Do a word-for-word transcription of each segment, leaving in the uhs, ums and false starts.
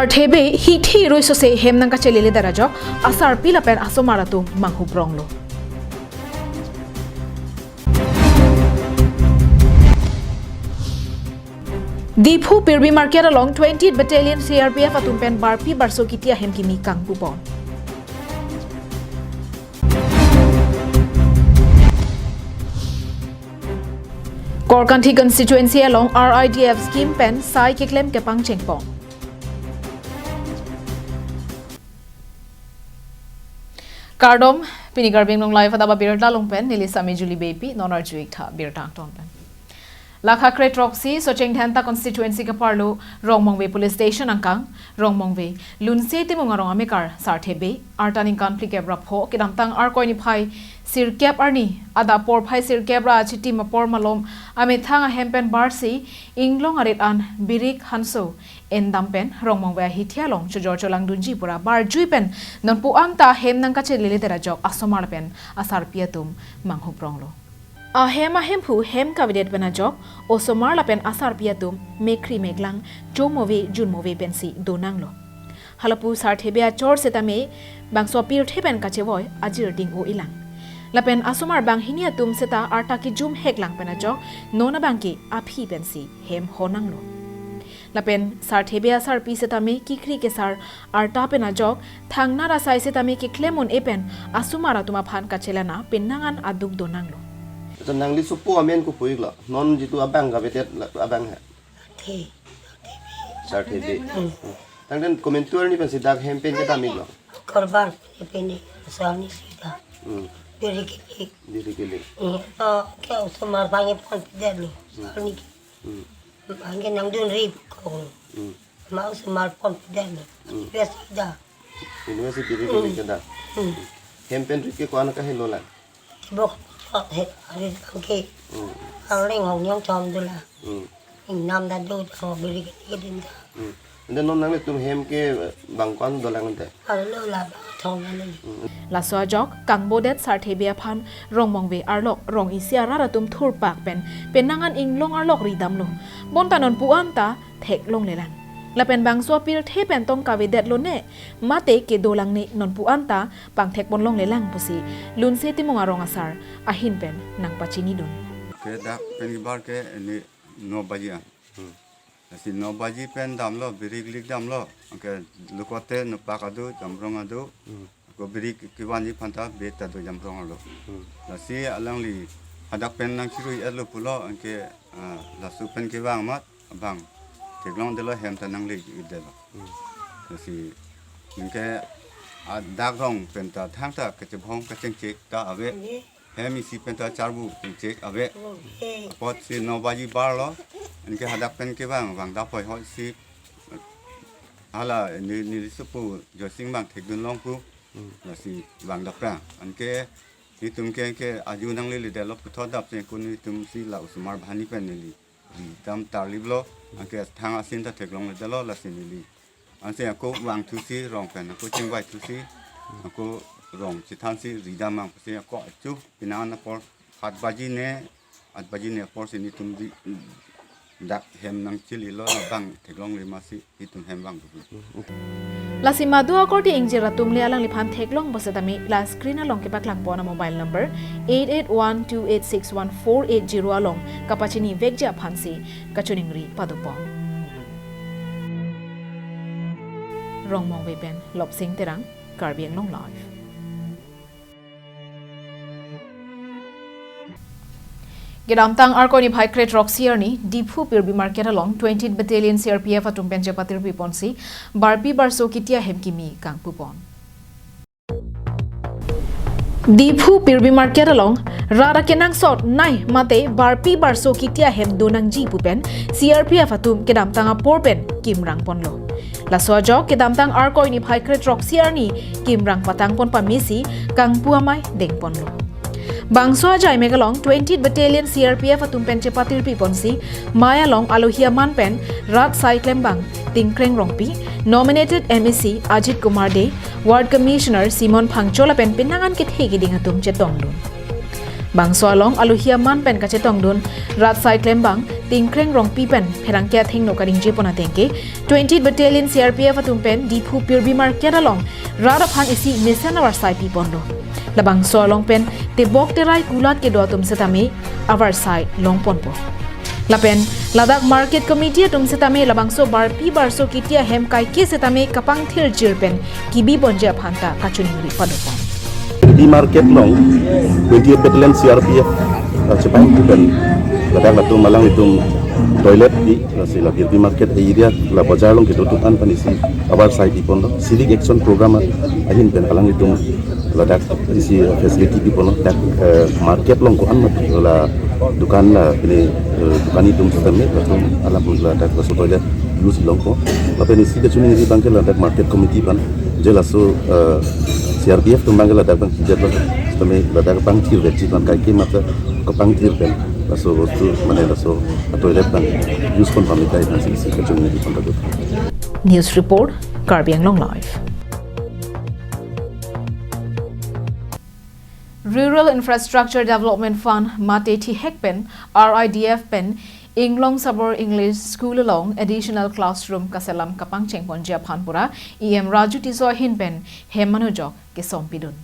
Sarthe Bey hithi rui sose hem nangkachelele det ajok asarpi lapen asomar atum manghupronglo. Diphu Pirbi Market along twentieth Battalion C R P F atum pen barpi barso kiti ahem kimi kangpupon. Korkanthi constituency along R I D F scheme pen sai keklem kepangchengpon. Kardom, pini Karbi Anglong Live adap abirta along pen neli Sami Julie Beypi, non arju-ik tha birta angton pen. Lakha kre throksi Socheng Dhenta constituency keparlo Rongmongve police station angkang, Rongmongve Lunse Timung arong amekar Sarthe Bey, arta ningkan phlikep ra pho, kedamtang Arkoi niphai sirkep arni adap porphai sirkep ra achitim apor malom amethang ahem pen barsi inglong arit an birik hanso endam pen Rongmongve ahithi along chojor cholangdunji pura barjui pen nonpu-an ta hem nangkachelele det ajok asomar pen asarpi atum manghupronglo. Ahem ahemphu hem kavedet pen ajok osomar lapen asarpi atum mekhri meklang chomove junmove pensi donanglo. Halapu Sarthe Bey achor setame bangso apirthe pen kachevoi ajir ding-o-ilang. Lapen asomar banghini atum seta arta kejum heklang pen ajok non abangke aphi pensi hem honanglo. Lapen Sarthe Bey asarpi setame kikhri kesar arta pen ajok thangnar asai setame keklem un-e pen asomar atum aphan kachelana penang an aduk donanglo. To nangli sopo amen kopi-iklo? Non jitu abang kavedet la abang he? Sarthe Bey. Hmm. Tangte komantu arni pensi dak hem pen kedam-iklo? Korban pini pini asal ni sida. Hmm. Diri kili. Diri kili. Hmm. To ke osomar bangke ponpedet lo. Hmm. Asal ni. Hmm. Bangke nangdunri ko. Hmm. Ma osomar ponpedet lo. Hmm. Biasa sida. Ini masih diri kili kedam. Hmm. Hem pen rit ke ko-an kahelo lang? Bok he, arit bangke. Hmm. Arleng hong nyong chom dolang. Hmm. Ingnam ta do, chom birik kedin ta. Hmm. Ante non nanglitum hem ke bang ko-an dolang ante? Alo la bang thong alo. Hmm. Laso ajok kangbodet Sarthe Bey aphan Rongmongve arlok rong isi arat atum thurpak pen penang an inglong arlok ridamlo. Bonta nonpu-an ta theklonglelang. Lapen bangso apirthe pen tong kavedetlo ne mate kedolang ne nonpu-an ta pangthekponlonglelang pusi Lunse Timung arong asar ahin pen nangpachinidun. Ke dak pen kebar ke ini no baji an. Hmm. Lasi no baji pen damlo, birik lik damlo. Anke lukote nopak adu, jamrong adu. Hmm. Ko birik kevanji aphan ta beta do jamrong alo. Hmm. Lasi alangli hadak pen nangchirui-etlo pulo, anke, ah, laso pen kevang amat abang theklongdetlo, hem ta nangledetlo. Hmm. Lasi anke adak rong pen ta thangta kachebhong kachengchek ta ave. Ave. Hem isi pen ta charbu chengchek ave. Ave. Apotsi no baji barlo. Anke hadak pen kevang, vang daphoi hoi si. Hala ni, neli sopo Joysing bang thekdunlong pu. Hmm. Lasi vang daprang. Anke itum ke, ke aju nangleledetlo puthot dap se kun itum si la osomar banghini pen neli ridam tarliplo, anke thang asin ta theklongledetlo, lasi neli. Ansi ako vangthusi rong pen, ako chingvaithusi, ako rong chithansi ridam mang si ako achu, penang an apor, hat baji ne, hat baji ne apor si nitum ri, dak hem nangchililo, bang theklongle masi itum hem vangdun. Lasi madu akorte ingjir atum le alangliphan theklong bose tame la screen along kepaklangpon a mobile number eight eight one two eight six one four eight zero along kapachinivekji aphansi kachiningri padopon. Rongmongve pen Lopsing Terang, Karbi Anglong Live. Kedamtang Arkoi niphai kre throksi arni Diphu Pirbi Market along twentieth Battalion C R P F atum pen chepatirpiponsi barpi barso kiti ahem kimi kangpupon. Diphu Pirbi Market along rat akenangsot nai mate barpi barso kiti ahem donangji pu pen C R P F atum kedamtang apor pen kimrangponlo. Laso ajok kedamtang Arkoi niphai kre throksi arni kimrang patangpon pamesi kangpu amei dengponlo. Bangso ajai mek along twentieth Battalion C R P F atum pen chepatirpiponsi mei along alohi aman pen rat sai klembang Tingkreng Rongpi, nominated M A C Ajit Kumar Dey, Ward Commissioner Simon Phangcho lapen penang an kethe keding atum chetongdun. Bangso along alohi aman pen kachetongdun rat asai klembang Tingkreng Rongpi pen pherangke athengno kaningje pon ateng ke twenty Battalion C R P F atum pen Diphu Pirbi Market along rat aphan isi mesen avarsai pi ponlo. Labangso along pen tebok terai kulat kedo atum setame avarsai long ponpo. Lapen ladak Market Committee atum setame labangso barpi barso kiti ahem kaike setame kapangthir jir pen kibi ponji aphan ta kachiningri pado pon. Pirbi Market along twenty Battalion C R P F, uh, chepai pen ladak latum alanglitum toilet di, lasi la Pirbi Market area la bajar along kedo atum aphan isi avarsai pi ponlo. Civic action program ahin pen alanglitum ladak isi facility pi ponlo. Dak, eh, market along ko-an ma la dukan la pini, eh, dukan atum setame latum alam ladak laso toilet use longpo. Lapen isi kachiningri abang ke ladak Market Committee aphan je laso, eh, C R P F atum abang ke ladak abang kijet lo. Setame ladak abang thir vekji aphan kaike mata kapangthir pen laso bostu mane laso toilet abang use pon pamit kai aphan si isi kachiningri pon tado. News report, Karbi Anglong Live. Rural Infrastructure Development Fund mate thihek pen R I D F pen Inglong Sabor English School along additional classroom kaselam kapangcheng ponji aphan pura E M Raju Tisso ahin pen hem manujok kesom pidun.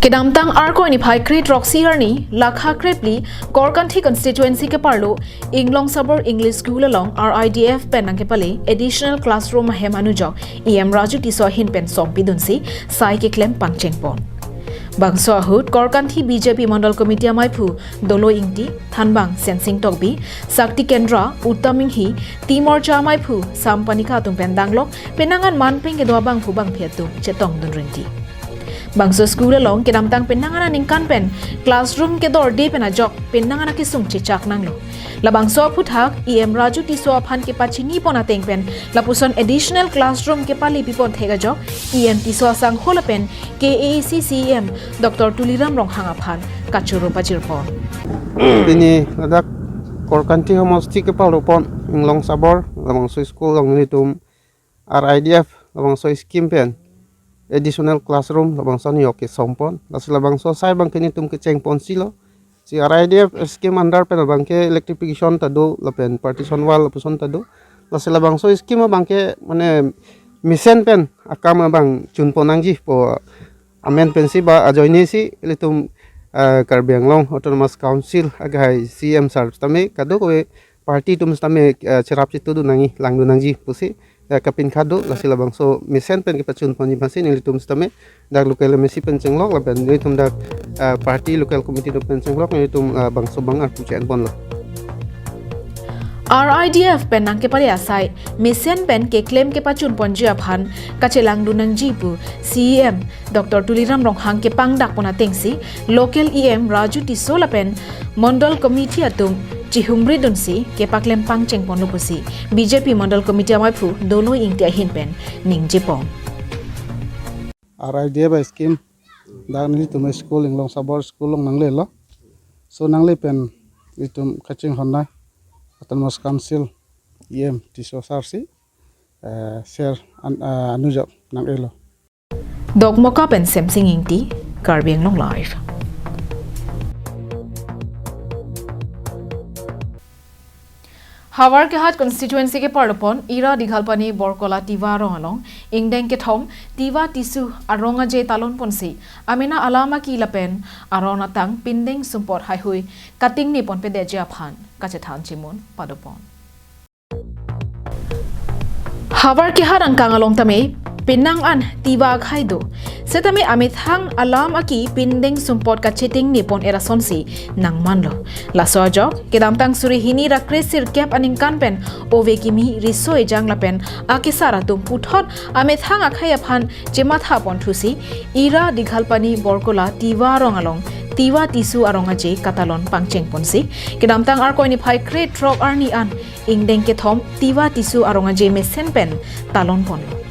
Kedamtang Arkoi niphai kre-throksi arni, Lakha Krepli, Korkanthi constituency keparlo, Inglong Sabor English School along R I D F pen nangkepale additional classroom ahem anujok E M Raju Tisso ahin pen som pidunsi sai keklem pangcheng pon. Bangso ahut Korkanthi B J P Mondol Committee amaiphu Dolo Ingti, Thanbang Sensing Tokbi, Sakti Kendra, Uttam Inghi, Timor Cha amaiphu Sam Panikha atum pen danglok penang an manpeng kedo abangphu bangphi atum chetongdun rinti. Bangso school along kedamtang penang an aningkan pen classroom kedorde pen ajok penang an akesung chechak nanglo. Labangso aphuthak E M Raju Tisso aphan kepachini pon ateng pen lapuson additional classroom kepale pi pon thek ajok E M Tisso asangho lapen K A A C C E M Doctor Tuliram Ronghang aphan kachoro pajir pon. Pini ladak Korkanthi homosti kepalo pon Inglong Sabor labangso school along nelitum R I D F labangso scheme pen additional classroom labangso anujok kesom pon. Lasi labangso asai abang ke nelitum kecheng ponsi lo. Si R I D F scheme under pen abang ke electrification ta do lapen partition wall lapuson ta do. Lasi labangso scheme abang ke mane mesen pen akam abang chun pon nangji pu amen pensi ba ajoine si ilitum, eh, Karbi Anglong Autonomous Council agai C M sir tame kadokave party atum setame, eh, cherap chetudun nangji, langdun nangji pusi, eh, kapinkha do. Lasi labangso mesen pen kepachun ponji aphansi nelitum setame dak local M A C pen chenglok lapen nelitum dak, eh, party local committee atum pen chenglok nelitum, eh, bangso abang arpu chen ponlo. R I D F pen nangkepale asai mesen pen keklem kepachun ponji aphan kachelangdun nangji pu C E M Doctor Tuliram Ronghang kepangdak pon atengsi local E M Raju Tisso lapen Mondol Committee atum chihumri dunsi kepaklem pangcheng ponlo pusi B J P Mondol Committee amaiphu Dolo Ingti ahin pen ningje pon. R I D F scheme dak nelitum school Inglong Sabor school along nanglelo. So nangle pen nelitum kachinghon nai Autonomous Council E M Tisso sir si, eh, sir an-, eh, anujok nang-elo. Dokmoka pen Semsing Ingti, Karbi Anglong Live. Howraghat constituency keparlo pon Ira Dighalpani Borkola Tiwa arong along ingdeng kethom Tiwa Tisu arong aje talon ponsi amena alam aki lapen aron atang pindeng sumpot haihui katingne ponpedetji aphan kachethan chimun pado pon. Howraghat angkang along tame penang an Tiwa akhai do. Setame amethang alam aki pindeng sumpot kachetingne pon-et asonsi nangmanlo. Laso ajok, kedamtang suri hini ra kre sirkep aningkan pen ove kimi riso ejang lapen akesar atum puthot amethang akhai aphan chematha ponthusi Ira Dighalpani Borkola Tiwa arong along Tiwa Tisu arong aje katalon pangcheng ponsi kedamtang Arkoi niphai kre-throk arni an ingdeng kethom Tiwa Tisu arong aje mesen pen talon ponlo.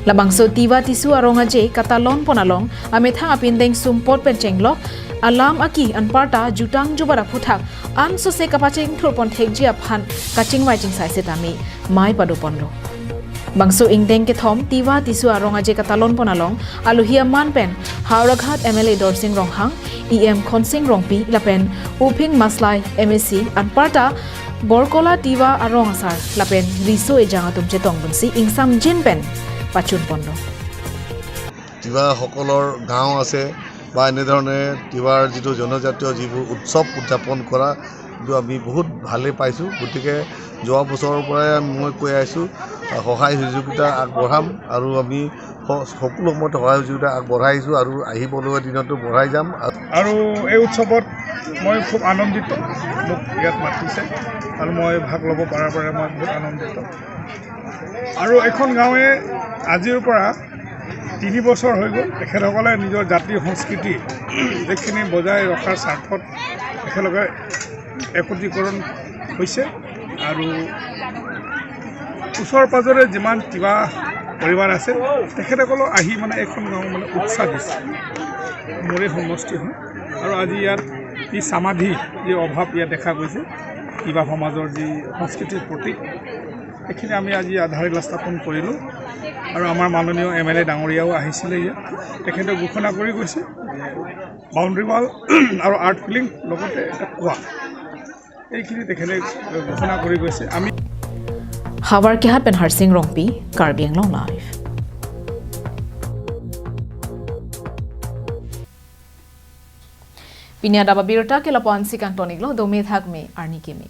Labangso Tiwa Tisu arong aje katalon pon along amethang apindeng sumpot pen chenglok alam aki anparta jutang jubat aphuthak ansose kapachingthur pon thekji aphan kachingvai chingsai setame mei pado ponlo. Bangso ingdeng kethom Tiwa Tisu arong aje katalon pon along alohi aman pen Howraghat M L A Dorsing Ronghang, E M Khonsing Rongpi lapen Uphing Maslai M A C anparta Borkola Tiwa arong asar lapen riso ejang atum chetong dunsi ingsamjin pen pachun ponlo. তিৱাসকলৰ গাঁও আছে বা এনেধৰণে তিৱাৰ যিটো জনজাতীয় যিবোৰ উৎসৱ উদযাপন কৰা, এইটো আমি বহুত ভালেই পাইছোঁ। গতিকে যোৱা বছৰৰ পৰাই মই কৈ আহিছোঁ, আহ, সহায় সহযোগিতা আগবঢ়াম আৰু আমি স- সকলো সময়ত সহায় সহযোগিতা আগবঢ়াইছোঁ আৰু আহিবলগীয়া দিনতো বঢ়াই যাম। আৰু আৰু এই উৎসৱত মই খুব আনন্দিত, মোক ইয়াত মাতিছে আৰু মই ভাগ ল'ব পৰাৰ বাবে মই বহুত আনন্দিত। আৰু এইখন গাঁৱে আজিৰ পৰা তিনি বছৰ হৈ গ'ল, তেখেতসকলে নিজৰ জাতি সংস্কৃতি এইখিনি বজাই ৰখাৰ স্বাৰ্থত একেলগে একত্ৰীকৰণ হৈছে। আৰু ওচৰ পাজৰে যিমান তিৱা পৰিবাৰ আছে, তেখেতসকলক আহি মানে এইখন গাঁও মানে উৎসাহ দিছে। মোৰে সমষ্টি হয়। আৰু আজি ইয়াত যি সমাধি, যি অভাৱ ইয়াত দেখা গৈছে, তিৱা সমাজৰ যি সংস্কৃতিৰ প্ৰতীক, এইখিনি আমি আজি আধাৰশিলা স্থাপন কৰিলোঁ। আৰু আমাৰ মাননীয় এম এল এ ডাঙৰীয়াও আহিছিলে ইয়াত, তেখেতে ঘোষণা কৰি গৈছে বাউণ্ডেৰী ৱাল আৰু আৰ্ট ফিলিং লগতে এটা কুঁৱা, এইখিনি তেখেতে ঘোষণা কৰি গৈছে। আমি Howraghat pen Harsing Rongpi, Karbi Anglong Live. Pini adap abirta ke lapu-an si kangton-iklo, dome thakme, arni keme.